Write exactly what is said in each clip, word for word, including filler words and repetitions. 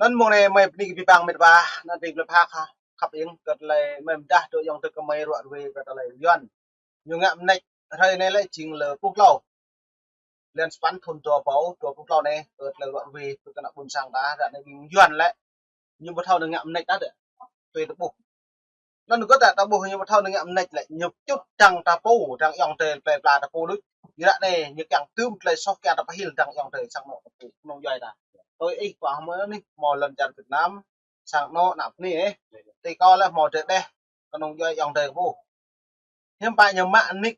Anŭn mông anai mơi bơni kơ abih bang met wa, anŭn tring plơi pha khăp ing, kơ tơlơi mơi pơdah dŏ ayŏng adơi gơmơi ruă ruê kơ tơlơi Yuan. Ñu ngă mơneč hrơi anai lĕ jing lơ pluh klâo. Blan sapăn thun dua rơbâo dua pluh klâo anai, kơ tơlơi ruă ruê kơ ană ƀôn sang ta, ră anai ƀing Yuan lĕ ñu ƀu thâo nao ngă mơneč ta dêh. Tui ta ƀuh. Anŭn gơ̆ ta, ta ƀuh ñu ƀu thâo nao ngă mơneč lĕ, ñu pơčŭt dăng ta pô, dăng ayŏng adơi plơi pla ta pô đôč. Ră anai ñu kiăng tŭm tơlơi soh kiăng ta pơhil dăng ayŏng adơi sang anŏ ta pô, kơnung djuai ta. Tui ih pă hmâo anih, hmâo lŏn čar Việt Nam, sang anŏ ană bơni ih. Tui kâo lĕ hmâo tơdeh, kơnung djuai ayŏng adơi pô. Hiư̆m pă ñu mă nik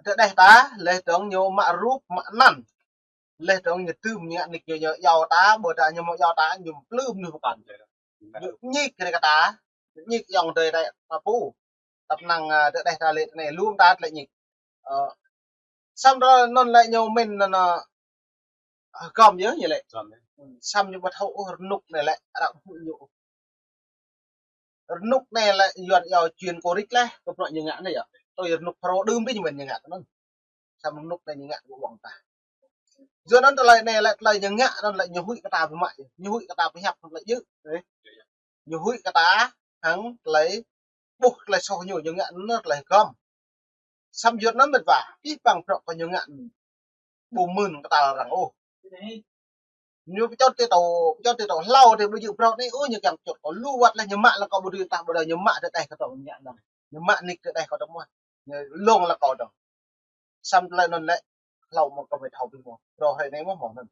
tơdeh ta, laih dơ̆ng ñu mă rup, mă anăn. Laih dơ̆ng ñu tŭm ñu ngă nik ñu, ñu iâu ta, ƀôdah ñu hmâo iâu ta, ñu plư mơnuih pơkŏn. Ñu ñik rei kơ ta, ñu ñik ayŏng adơi ta, ta pô. Tăp năng, ă, tơdeh ta lĕ anai, lŏm ta tơlơi ñik. Ơ, samơ̆ anŭn lĕ ñu mĭn anŭn, ă, hơgŏm yơh ñu lĕ. Hơgŏm yơh. Samơ̆ ñu ƀu thâo ôh rơnŭk anai lĕ, arăng ƀu ñu. Rơnŭk anai lĕ Yuan iâu chuyển mục đích laih, kơ bruă ñu ngă anai yơh. Tui rơnŭk Phrô đưm đĭ ñu mĭn ñu ngă anŭn. Samơ̆ rơnŭk anai ñu ngă kơ ƀơ̆ng ta. Yua anŭn tơlơi anai lĕ tơlơi ñu ngă anŭn lĕ ñu huĭ kơ ta biă mă, ñu huĭ kơ ta pơhiăp hăng tơlơi djơ̆. Ñu huĭ kơ ta hăng tơlơi ƀuh tơlơi soh ñu, ñu ngă anŭn tơlơi hơgŏm. Samơ̆ yua anŭn met wa, abih bang bruă kơ ñu ngă anŭn ƀu mơ̆n kơ tal arăng ôh. Ñu pơčŭt tui tŏ, pơčŭt tui tŏ hlâo tui ƀu djơ̆ bruă anai ôh, ñu kiăng pơčŭt kơ lu wơ̆t laih ñu mă lăng kơ ƀu dưi tah ƀôdah ñu mă tơdeh kơ tŏ ñu ngă anŭn. Ñu mă nik tơdeh kơ tŏ mơ̆n. Ñu lông lăng kơ tŏ. Samơ̆ tơlơi anŭn lĕ hlâo mơ̆ kơ mơi thâo ƀing mơ̆. Rŏ hrơi anai mơ̆ hmâo anŭn.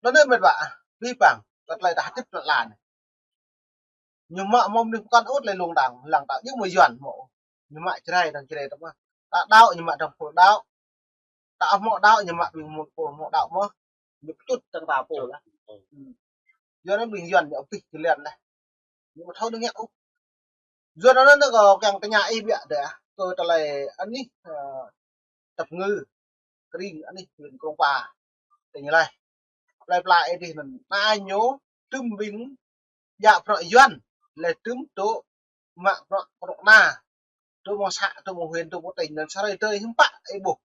Anŭn anai met wa, abih bang, kơ tơlơi ta hơdip lŏn ala anai. Ñu mă mơ̆ mơnuih pơkŏn ôh tơlơi lông dăng, lăng ta djơ̆ mơ̆ Yuan mơ̆. Ñu mă Jrai dăng Jrai tŏ mơ̆. Ta đaŏ ñu mă dăng pô đaŏ. Ta hmâo đaŏ ñu mă ƀing mơ̆ pô hmâo đaŏ mơ̆. Ñu pơčŭt dăng ta pô lah. Yua anŭn ƀing Yuan ñu abih jơlan lah. Ñu ƀu thâo nao ngă ôh. Yua anŭn anŭn kâo kiăng tơña ih biă dêh, kơ tơlơi anih, ơ, tơpơngư, kring anih huyện Krông Pa, tỉnh Gia Lai. Plơi pla ih dih anŭn, anai ñu tŭm ƀing djă bruă Yuan, laih tŭm dŏ mă bruă kơnuk kơna, dŏ mơ̆ng să, dŏ mơ̆ng huyện, dŏ mơ̆ng tỉnh, anŭn sa hrơi tơdơi hiư̆m pă ih ƀuh.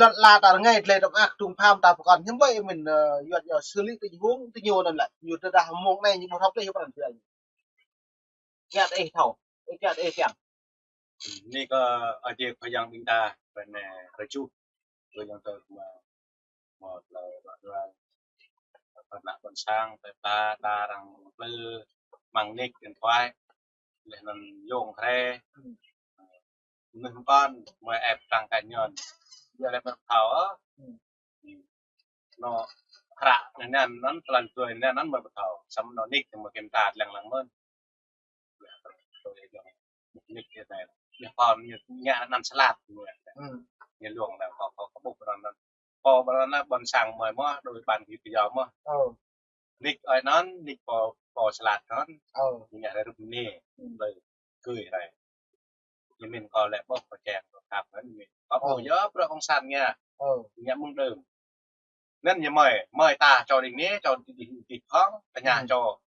Lŏn ala ta rơngai tơlơi tơm ak, tơm pham ta pơkŏn, hiư̆m ƀơi ih mĭn, ơ, Yuan iâu xử lý tình huống tơ ñu anŭn lĕ, ñu tơdah mông anai ñu ƀu thâo plih pran jua ñu. Kiăng ih thâo, ih kiăng ih kiăng. Anai kơ Ơi Adai Khua Yang ƀing ta, ƀơi anai rơjuh, Khua Yang tơ mă, mă tơlơi ruă ruai, ƀơi ană ƀôn sang, tơlơi ta, ta arăng plư mơ̆ng nik điện thoại, laih anŭn yŏng hrĕ. Mơnuih pơkŏn, mơi ĕp tăng kơ ñu. Yua laih ƀu thâo ôh. Anŭn hră anai anŭn, anŭn tơlơi tui anai anŭn mơi ƀu thâo. Samơ̆ anŭn nik mơi kơnơ̆ng ta lăng lăng mơ̆n. Nik anai. Ñu pơkŏn ñu ngă anăn sơlat ñu. Ñu lông lăng kơ, kơ, kơ ƀuh anŭn anŭn. Kơ ƀuh anŭn anŭn ƀôn sang mơi mơ̆, đôi bàn ghi pơyâo mơ̆. Nik ơi anŭn, nik pô, pô sơlat anŭn. Ñu ngă rai rup anai. Ƀơi gơ̆ rai. Ñu mĭn kơ lĕ ƀuh kơ čeng kơ khăp anŭn ñu mĭn. Kơ ƀuh yơh bruă cộng sản ngă. Ngă mơ̆ng đưm. Anŭn ñu mơi, mơi ta čô đing anai, čô đing, đing, đing hŏng, tơña čô.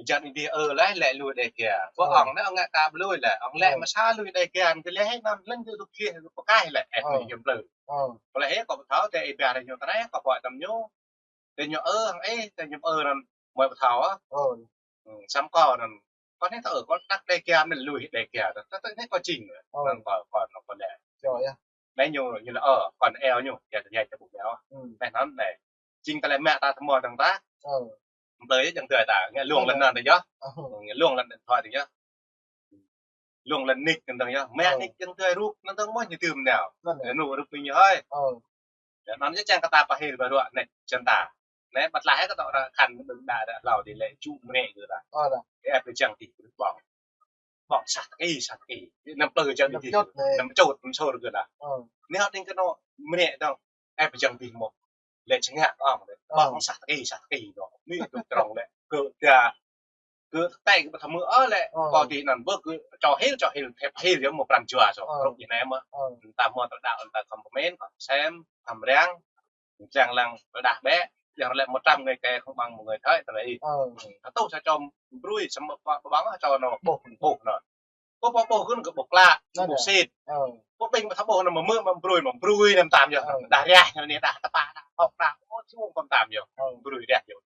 Jăn đing ơ laih lĕ lui đe kia. Ƀuh ŏng anai ŏng ngă ka ƀu lui lĕ. Ŏng lĕ mơsa lui đe kia, kơ lĕ hĕ anŭn lĕ kơ duk lĕ kơ pơkai lĕ. Ĕp anai hiư̆m plư. Kơ lĕ hĕ kơ ƀu thâo, tơ ih biă rai ñu tơnai, kơ ƀuh tơm ñu. Tơ ñu ơ hăng ih, tơ ñu ơ anŭn mơi ƀu thâo ôh. Samơ̆ kơ anŭn, kơ anai thâo ơ, kơ đăk đe kia mĭn lui đe kia. Tơ, tơ, anai kơ jing. Anŭn kơ, kơ, kơ lĕ. Anai ñu, ñu lĕ ơ, kơ eo ñu, ya, ya, ya, ƀu eo. Anai anŭn anai. Jing tơlơi mă ta tơmơ̆ dơ̆ng ta. Plư yơh jăng tơlơi ta, ngă lông lăn anŭn tơ yơh. Ngă lông lăn điện thoại tơ yơh. Lông lăn nik anŭn dơ̆ng yơh. Mă nik jăng tơlơi rup anŭn dơ̆ng mơ̆ ñu tŭm nao. Anŭn anŭn. Ñu rup ƀing ñu hơi. Anŭn yơh čang kơ ta pơhil ƀơi ruă anai čang ta. Anai ƀă tlaih kơ tŏ ră khăn đơ̆ng đa ră hlâo đĭ lĕ ču mrĕ gơ̆ ta. Ơ, ƀing čang tih ƀong. Ƀong sah tơki, sah tơki. Anăm plư čang tih. Anăm čut, anăm sor gơ̆ ta. Anai hŏ đing kơ anŏ mrĕ dơ̆ng. Ƀing čang tih mơ̆. Lĕ čang ngă ƀong. Ƀong sah tơki, sah tơki dơ̆ng. Anai tŭ trong lĕ. Kơ ta Kơ tơtĕ kơ ƀu thâo mơ̆ ơ lĕ, kơ tih anŭn ƀuh kơ čô hil, čô hil, thep hil yơh mơ̆ pran jua čô. Rup ñu anai mơ̆. Ta mơ̆ tơlơi đaŏ, ta khŏm pơmĭn, khŏm sem, khŏm răng. Čang lăng tơlơi đah bĕ, yang lĕ một trăm người kẻ không bằng một người thầy, tơlơi ih. Hơtŭ sa čô brui, samơ̆ ƀă, ƀă ƀăng čô anŭn. Ƀuh, ƀuh anŭn. Ƀuh, ƀuh, ƀuh kơ anŭn kơ ƀuh klă, ƀuh sĭt. Ƀuh ƀing ƀu thâo ƀuh anŭn mơ̆ mơ̆ brui, mơ̆ brui anŭn tam yơh. Đah rah anŭn anai đah tơpă, đah hŏk, đah, ôh, čung kơ tam yơh. Brui rah yơh.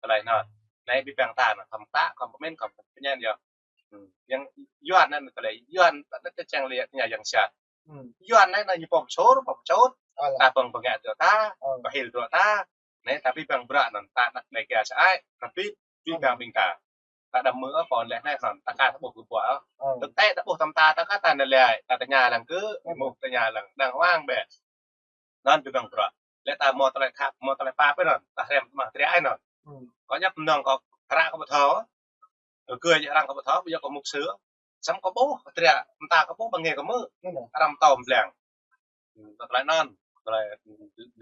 Tơlơi anŭn. Anai ƀing ta anŭn khŏm ta, khŏm pơmĭn, khŏm pơñen yơh. Yang Yuan anŭn tơlơi Yuan ta čang lĕ tơña yang sat. Yuan anai anŭn ñu pơm sor, pơm sor. Ta pơm pơngă dŏ ta, pơhil dŏ ta. Anai ta ƀing bruă anŭn ta anăk Dêga sơai, ta ƀing, ƀing ta. Ta đăm mơ̆ pô lĕ anai anŭn, ta ka ta ƀuh kơ ƀuh. Tơtê ta ƀuh tăm ta, ta ka ta nao lĕ, ta tơña lăng kơ, mŭk tơña lăng, đang wang bĕ. Anŭn ƀing bruă. Lĕ ta mơ̆ tơlơi khăp, mơ̆ tơlơi pap anŭn, ta hrăm mă triă anŭn. Kâo djăp mơnơ̆ng kâo hră kâo ƀu thâo. Kơ gơ̆ arăng kâo ƀu thâo, ƀu djơ̆ kâo mŭk sơ. Samơ̆ kâo ƀuh triă, mơta kâo ƀuh ƀăng ngê kâo mơ̆. Arăng tơm blang. Tơlơi anŭn, tơlơi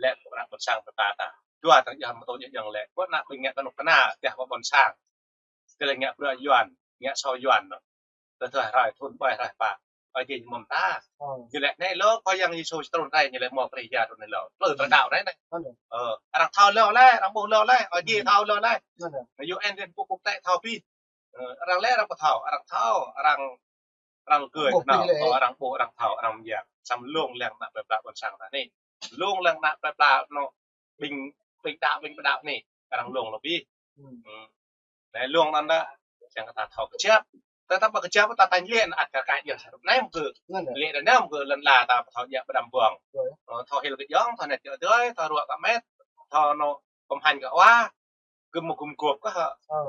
lĕ kơ ƀôn sang ta ta. Dua tơlơi jăm mơtô jăm jăng lĕ. Kơ anăk ƀing ngă kơnuk kơna, tiah kơ ƀôn sang. Tơlơi ngă bruă Yuan, ngă sô Yuan anŭn. Tơdah hrơi thun ƀai hrơi pă. Ơi Adai mơ̆n ta. Ñu lĕ anai lô, kơ Yang Yêsu trŭn rai ñu lĕ mơ̆ Krist ya trŭn anai lô. Tơlơi tơlơi đaŏ anai anai. Arăng thâo lô lĕ, arăng ƀuh lô lĕ, Ơi Adai thâo lô lĕ. Anŭn. Yu en den pŭk pŭk tĕ thâo pi. Arăng lĕ arăng ƀu thâo, arăng thâo, arăng, arăng gơ̆ ƀuh anŭn, pi lĕ. Arăng ƀuh, arăng thâo, arăng mơyang. Samơ̆ lông lăng anăk plơi pla ƀôn sang ta anai. Lông lăng anăk plơi pla anŭn ƀing, ƀing đaŏ, ƀing ƀu đaŏ anai. Arăng lông lông pi. Anai lông anŭn đa, yang kơ ta thâo kơjăp. Tơdah ta ƀu kơjăp, ta tañ lĕ anăk kơ kơ yang sa rup anai mơ̆ kơ. Lĕ anai mơ̆ kơ lŏn la ta thâo djă ƀu đăm ƀơ̆ng. Thâo hil kơ jŏng, thâo net jŏ dơi, thâo ruă kơ met, thâo anŏ pơmhăn kơ wa. Gơ̆m mơ̆ gơ̆m gŏp kơ hă,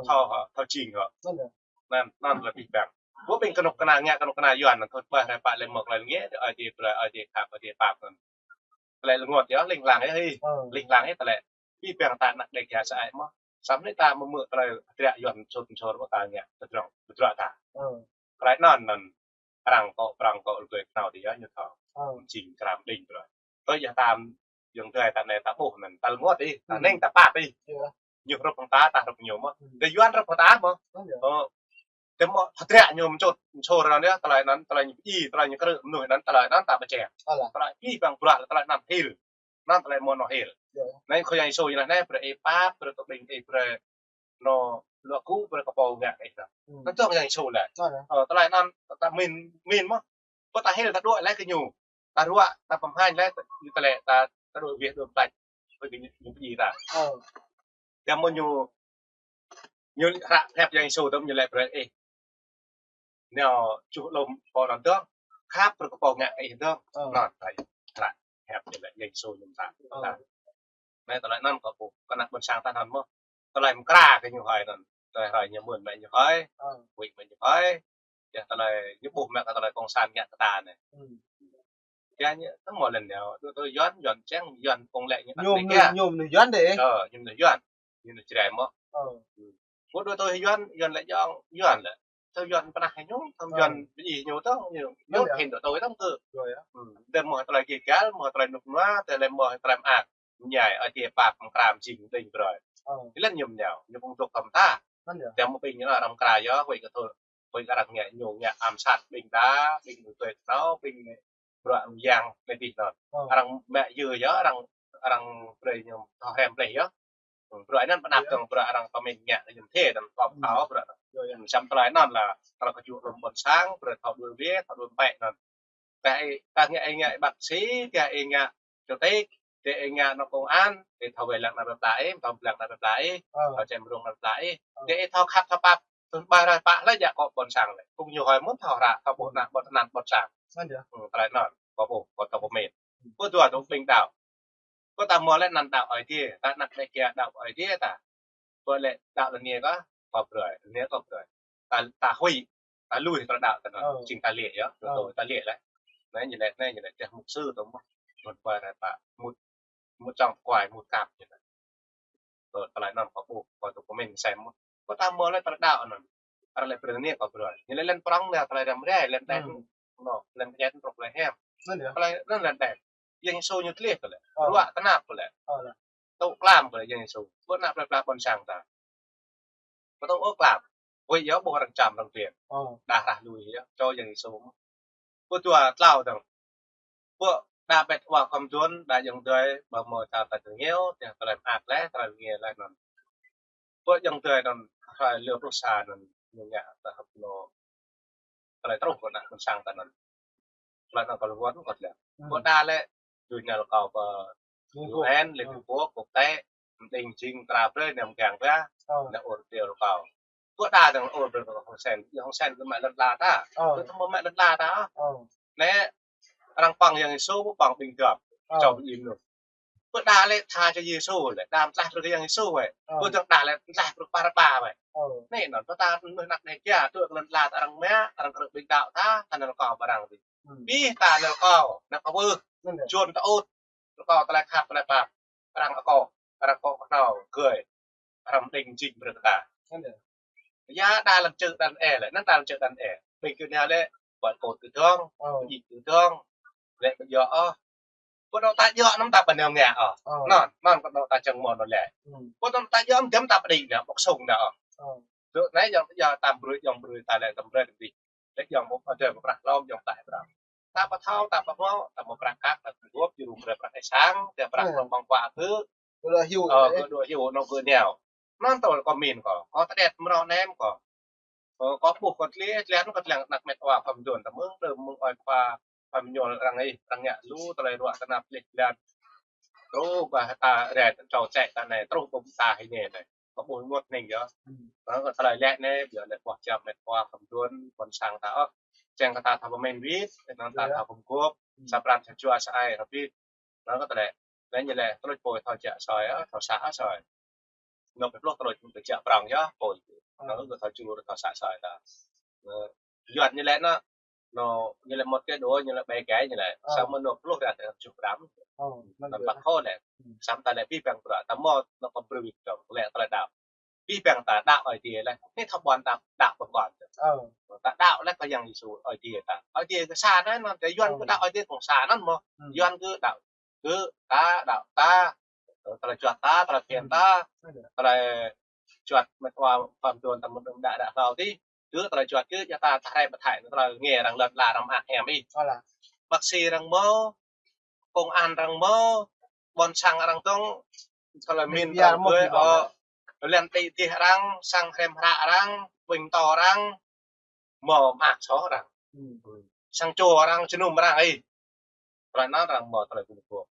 thâo hă, thâo jing hă. Anŭn, anŭn lĕ ƀing. Ƀuh ƀing kơnuk kơna ngă kơnuk kơna Yuan anŭn thâo ƀai hrơi pă lĕ mơ̆ tơlơi ngă, Ơi Adai brơi, Ơi Adai khăp, Ơi Adai pap anŭn. Tơlơi lơngot yơh, ling lang yơh hĭ. Ling lang yơh tơlơi. Ƀing ta anăk Dêga sơai mơ̆. Samơ̆ anai ta mơ̆ mơ̆ tơlơi triă Yuan sut sor ƀu ta ngă, tơdrong, tơdrong ta. Tơlơi anŭn anŭn. Arăng kơ, arăng kơ lơgơi kơnao dih yơh ñu thâo. Jing kram đing brơi. Tui yơh tam, yang tui ta anai ta ƀuh anŭn, ta lơngot ih, ta ning ta pap ih. Ñu hrup hăng ta, ta hrup ñu mơ̆. Dêh Yuan hrup hăng ta mơ̆. Tơdah mơ̆, hơdră ñu mơčut, mơčur anŭn yơh, tơlơi anŭn, tơlơi ñu pơdjai, tơlơi ñu krư̆, mơnuih anŭn, tơlơi anŭn ta pơčeh. Tơlơi pih ƀăng bruă, tơlơi anŭn hil. Anŭn tơlơi mơ̆ anŏ hil. Anai kơ Yang Yêsu ñu laĭ anai, brơi ih pap, brơi tơ ƀing ih brơi anŏ luă gŭ, brơi kơ pô ngă ih anŭn. Anŭn dŏng Yang Yêsu laĭ. Tơlơi anŭn, ta min, min mơ̆. Kơ ta hil ta đuaĭ laih kơ ñu. Ta ruă, ta pơmhăn laih, ta, ta lĕ, ta, ta đuaĭ wih đuaĭ plăč. Kơ ñu, ñu pơdjai ta. Tơdah mơ̆ ñu, ñu hră hiăp Yang Yêsu tơm ñu laĭ brơi ih. Nao čuh lŏm pô anŭn dŏng, khăp brơi kơ pô ngă ih dŏng. Anŭn, hră hiăp ñu laĭ Yang Yêsu ñu ta. Anai tơlơi anŭn kơ ƀuh, kơ anăk ƀôn sang ta anŭn mơ̆. Tơlơi mơkra kơ ñu hơi anŭn. Tơlơi hơi ñu mơ̆n mă ñu hơi. Huĭ mă ñu hơi. Yơh tơlơi ñu ƀuh mă kơ tơlơi cộng sản ngă kơ ta anai. Yơh ñu tơm mơ̆ lĕ nao, tui tui Yuan, Yuan čang, Yuan pơ̆ng lĕ ñu. Ñu mơnuih, ñu mơnuih Yuan dêh. Ơ, ñu mơnuih Yuan. Ñu mơnuih Jrai mơ̆. Ƀu tui tui Yuan, Yuan lĕ jŏng, Yuan lĕ. Tơm Yuan pơnah ñu, tơm Yuan pơdjai ñu tơm ñu. Ñu hĭn dŏ tui tơm kơ. Dêh mơ̆ tơlơi gih gal, mơ̆ tơlơi rơnŭk rơnua, tơlơi mơ̆ tơlơi mơak. Ñai, Ơi Adai pap mơkra mơjing đing brơi. Lĕ ñu mơñao, ñu pơ̆ng dŏ kơ ta. Tơdah mơ̆ ƀing ñu arăng mơkra yơh, huĭ kơ thâo, huĭ kơ arăng ngă ñu ngă ám sát ƀing ta, ƀing tui tui tơnao, ƀing bruă mơyang anai dih anŭn. Arăng mă yơh yơh, arăng, arăng brơi ñu thâo hrăm pleh yơh. Bruă anŭn pơnăp dŏng bruă arăng pơmĭn ngă ñu thê anŭn pơm thâo bruă anŭn. Samơ̆ tơlơi anŭn lĕ, tơlơi kơ jŭ lŏm ƀôn sang, brơi thâo đuaĭ wih, thâo đuaĭ ƀĕ anŭn. Tơdah ih, tơdah ngă ih ngă bác sĩ, tơdah ih ngă chủ tịch, tơdah ih ngă anŏ công an, ih thâo wai lăng anăk plơi pla ih, thâo blang anăk plơi pla ih, thâo čem rông anăk plơi pla ih. Tơdah ih thâo khăp thâo pap, tơl ƀai hrơi pă lĕ jak kơ ƀôn sang lĕ. Kơ ñu hơi mơ̆n thâo hră, thâo ƀuh anăk ƀôn, anăk ƀôn sang. Tơlơi anŭn, kơ ƀuh, kơ thâo pơmĭn. Kơ dua tơ̆ng ƀing đaŏ. Kơ ta mơ̆ lĕ anăn đaŏ Ơi Adai, ta anăk Dêga đaŏ Ơi Adai ta. Kơ lĕ đaŏ lĕ anai kơ, kơ brơi, anai kơ brơi. Ta, ta huĭ, ta lui tơlơi đaŏ ta anŭn, jing ta lĕ yơh, tui tui ta lĕ lĕ. Anai ñu lĕ, anai ñu lĕ, tơdah mục sư tơm mơ̆, mŭt ƀai hrơi pă, mŭt, mŭt čŏng kuai, mŭt kăp ñu lĕ. Kơ tơlơi anŭn kơ ƀuh, kơ tŭ pơmĭn sem mơ̆. Kơ ta mơ̆ lĕ tơlơi đaŏ anŭn. Arăng lĕ brơi anai kơ brơi. Ñu lĕ lĕ prŏng lĕ tơlơi răm rai, lĕ đen. Anŭn, lĕ kơjăp truh lĕ hiam. Tơlơi anŭn lĕ đen. Yang Yêsu ñu tlih kơ lĕ. Ruă tơnap kơ lĕ. Tŭ klam kơ lĕ Yang Yêsu. Ƀu anăk plơi pla ƀôn sang ta. Ƀu tŭ ôh klam. Huĭ yơh ƀuh arăng čăm arăng tian. Đah rah lui yơh. Čô Yang Yêsu. Ƀu dua tlâo dơ̆ng. Ƀu đa ƀĕt wa khŏm duôn, đa ayŏng adơi, ƀu mơ̆ ta ta kơ ngiao, tơdah tơlơi mơak lĕ, tơlơi ngiao lĕ anŭn. Ƀu ayŏng adơi anŭn, hrơi lơ pluh sa anŭn, ñu ngă ta hơ̆k anŏ. Tơlơi truh kơ anăk ƀôn sang ta anŭn. Tơlơi anŭn kơ lu wơ̆t kơ lĕ. Ƀu đa lĕ, dui năl kâo pơ U N, Liên Hợp Quốc, quốc tế. Mđing jing krăp brơi, anăm kiăng ba. Ơ. Anăm ur brơi rơkâo. Pơ đa dơ̆ng ur brơi rơkâo Hun Sen. Yua Hun Sen kơ mă lŏn la ta. Ơ. Kơ thâo mă lŏn la ta. Ơ. Anai arăng pơ̆ng Yang Yêsu, pơ̆ng ƀing dŏp. Ơ. Čô ƀing ih mơnuih. Pơ đa lĕ tha čô Yêsu lĕ, đa mtlaih brơi kơ Yang Yêsu wĕ. Ơ. Pơ dơ̆ng đa lĕ mtlaih brơi Baraba wĕ. Ơ. Anai anŭn, pơ ta mơnuih anăp Đêga, tui kơ lŏn la ta arăng mă, arăng krư̆ ƀing đaŏ ta, ta nao rơkâo ƀơi arăng dih. Hmm. Ƀing ta nao rơkâo, nao kơ wơh. Anŭn yơh. Jôn ta ŭt, rơkâo tơlơi khăp, tơlơi pap. Arăng akŏ, arăng akŏ kơhnâo, gơi. Arăng mđing jing brơi kơ ta. Anŭn yơh. Yua đa lŏn čư̆ đa lŏn ê lĕ, anŭn đa lŏn čư̆ đa lŏn ê. Ƀing gơ̆ anai lĕ, ƀuăn kôt gơ̆ dơ̆ng, ơ, pơjing gơ̆ dơ̆ng, lĕ ƀu djơ̆ ôh. Pơ anŭn ta djơ̆ anŭn ta ƀu nao ngă ôh. Ơ. Anŭn, anŭn pơ anŭn ta čang mơ̆n anŭn lĕ. Hmm. Pơ anŭn ta djơ̆ anŭn ta ƀu đĭ nao, ƀu sung nao ôh. Ơ. Dŏ anai yŏng, yua tam brơi, yŏng brơi ta lĕ tam brơi dih. Lĕ yŏng ƀu, adơi ƀu prăk lŏm, yŏng ta prăk. Ta ƀu thâo, ta ƀu hmâo, ta hmâo prăk kăk, ta ƀu gŏp, jơnum brơi prăk ih sang, ta prăk, ơ, lŏm ƀơ̆ng huă kơ. Gơ̆ dŏ hyu, ơ, anai. Gơ̆ dŏ hyu, anŭn gơ̆ nao. Anŭn tơl kâo min kâo, kâo tơđet mrâo nem kâo. Ơ, kâo ƀuh kâo tơlơi, tơlơi anŭn kâo tơlơi anăp met wa khŏm dŏn, ta mơ̆ng tơ mơ̆ng ơi khua, khua Mơñol arăng ih, arăng ngă lu tơlơi ruă tơnap lih blan. Truh ƀơi ta rai čô čĕ ta anai, truh ƀơi ta hĭ anai anai. Kâo ƀuh mơ̆ng anai yơh. Hmm. Anŭn kâo tơlơi lĕ anai, biă lĕ ƀuh čăm met wa khŏm dŏn, ƀôn sang ta ôh. Čang kơ ta thâo pơmĭn wĭt, anŭn ta, yơh, thâo pơgop, hmm, sa pran sa jua sa ai rơbit. Anŭn kâo tơlơi. Anai ñu lĕ, tơlơi pô thâo jak soi ôh, thâo să ôh soi. Anŭn pơplih tơlơi pô jak prŏng yơh, pô. Ơ. Anŭn kâo thâo čur, thâo să soi ta. Ơ, Yuan ñu lĕ anŭn, anŭn ñu lĕ một cái đũa, ñu lĕ bảy cái ñu lĕ. Ơ. Samơ̆ anŭn pluh ră tơjuh gram. Ơ, anŭn anŭn yơh. Ƀă khô lĕ. Hmm. Samơ̆ ta lĕ abih bang bruă, ta hmâo anŭn kơ brơi wĭt dơ̆ng, lĕ tơlơi đaŏ. Abih bang ta đaŏ Ơi Adai lĕ. Anai thâo ƀuăn đaŏ, đaŏ ƀơ̆ng ƀuăn. Ơ. Ta đaŏ lĕ kơ Yang Yêsu Ơi Adai ta. Ơi Adai kơ sa anŭn, anŭn tơ Yuan, ơ, kơ đaŏ Ơi Adai kơ sa anŭn mơ̆n. Hmm. Yuan kơ đaŏ kơ ta, đaŏ ta, tơlơi juăt ta, tơlơi phiăn ta, tơlơi juăt met wa khŏm dŏn ta mơ̆ng đưm đă đă hlâo dih. Kơ tơlơi juăt kơ yua ta, ta rai pơthai, tơlơi ngă arăng lŏn la arăng mă hiam ih. Ơ lah. Bác sĩ arăng hmâo, công an arăng hmâo, ƀôn sang arăng dŏng, tơlơi min arăng hmâo, ơ, lŏn ti dih arăng, sang hrăm hră arăng, ƀing tơ arăng, hmâo mă soh arăng. Hmm. Sang čô arăng, jơnum arăng ih. Tơlơi anŭn arăng hmâo tơlơi gum gôp.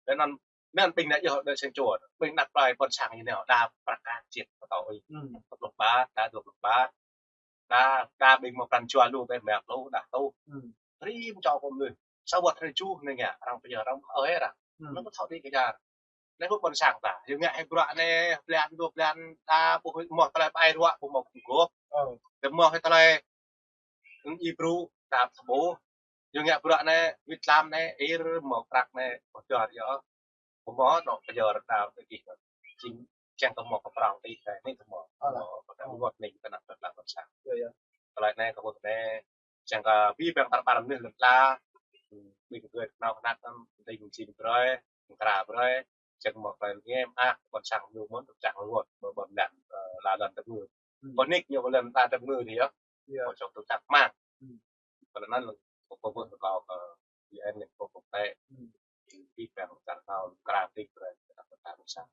Tơlơi anŭn, anŭn ƀing ană yơh đơi sang čô. Ƀing anăp plơi ƀôn sang ñu nao, đa prăk kăk čit pơtô ih. Hmm. Pluh ƀă, đa dua pluh ƀă. Đa, đa ƀing hmâo pran jua lu, ƀing mă lu, đa tuh. Hmm. Rĭm čô pô mơnuih. Sa wơ̆t hrơi juh anai ngă, arăng pơyơr arăng ơi arăng. Hmm. Anŭn kâo thâo đĭ kơ čar. Anai kơ ƀôn sang ta. Yua ngă hĭ bruă anai, blan dua blan, ta ƀuh hmâo tơlơi pơai ruă, ƀu hmâo gum gôp. Ơ. Tơ hmâo hĭ tơlơi, ih brŭ, ta ƀuh. Yua ngă bruă anai, wĭt tlam anai, ir hmâo prăk anai, pơdơr yơh. Ƀu hmâo anŭn pơyơr ta pơgih. Jing, čang kơ hmâo kơ prŏng ti, anai kơ hmâo. Ơ lah. Hmâo kơ ta ƀuh anai kơ anăp lŏn la ƀôn sang. Yơh, yơh. Tơlơi anai kơ ƀuh anai, čang kơ abih bang tar ƀar mơnuih lŏn la, ƀing gơ̆ nao kơ anăp anŭn, mđing jing brơi, mkra brơi, čang hmâo tơlơi ngă mơak, ƀôn sang ñu mơ̆n, čang rơngot, ƀơi ƀôn lan, ơ, la lŏn tơngư. Hmm. Ƀôn nik ñu ƀơi lŏn ta tơngư dih yơh. Yơh. Ƀôn sang tơ̆ čang mơak. Hmm. Tơlơi anŭn, kâo, kâo ƀuh kâo kơ, ơ, U N anai kâo ƀuh tơlơi. Hmm. Abih bang tar nao mkra mđing brơi, kơ ta ƀôn sang.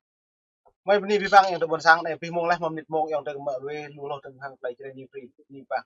Mơi bơni abih bang ayŏng adơi ƀôn sang anai, abih mông laih mơ̆n mơnit mông ayŏng adơi kơ mă ruai, lu hloh tơ̆ng hăng tơlơi Jrai Ni Bri, ni pah.